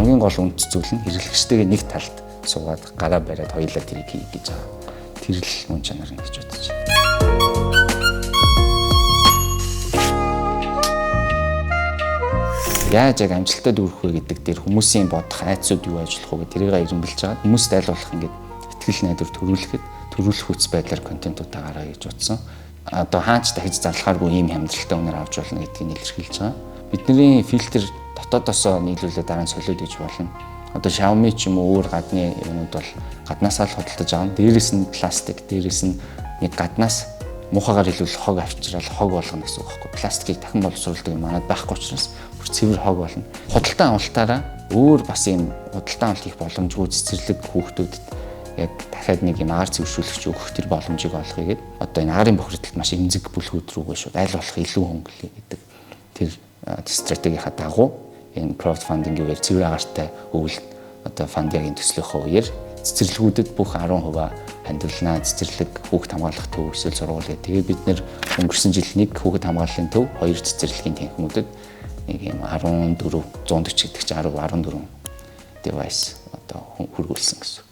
Хамгийн гол үнэт зүйл нь хэрэглэгчтэйгээ нэг талд суугаад гараа бариад хоёулаа тэрийг хий гэж байгаа. Тэр л мөн чанар нь гэж бодож байна. Яаж яг амжилттай дүүрэх вэ гэдэг дээр хүмүүсийн бодох айдсууд юу ажиллах вэ гэдэг тэрийг эрэмбэлж байгаа. Хүмүүст аль болох ингээд итгэл найдвар төрүүлэхэд төрүүлэх хүч байдлаар контентуудаа гаргая гэж бодсон. Одоо хаач дахиж зарлахааргүй ийм хямдралтай үнээр авч болно гэдгийг илэрхийлж байгаа. Бидний фильтр дотоодосоо нийлүүлээд дараа нь солиод иж болно. Одоо Xiaomi ч юм уу өөр гадны юмнууд бол гаднаасаа л худалдаж авна. Дээрээс нь пластик, дээрээс нь нэг гаднаас муухайгаар хэлбэл хог авчирал хог болгоно гэсэн үг байхгүй. Пластикийг дахин боловсруулдаг юм манад байхгүй учраас бүр цэвэр хог болно. Худалдан авалтаараа өөр бас юм худалдан авалт хийх боломжгүй цэцэрлэг хүүхдүүдэд яг дахиад нэг юм агаар цэвэршүүлэгч өгөх тэр боломжийг олгоё гэд одоо энэ агарын бохирдолд маш эмзэг бүлгүүд рүүгээ шууд аль болох илүү хөнгөлөе гэдэг тэр стратегийнхаа дагуу энэ crowdfunding-ийн үеэр цэвэр агаартай өвөл одоо фандиагийн төслийнхөө үеэр цэцэрлэгүүдэд бүх 10% хандивлана. Цэцэрлэг, хүүхд хамгаалах төв, эсвэл сургууль гэх. Тэгээ бид нэр өнгөрсөн жил нэг хүүхэд хамгааллын төв, хоёр цэцэрлэгийн танхимуудад нэг юм 14 140 гэдэг чинь 10 14 device одоо хүргүүлсэн гэсэн.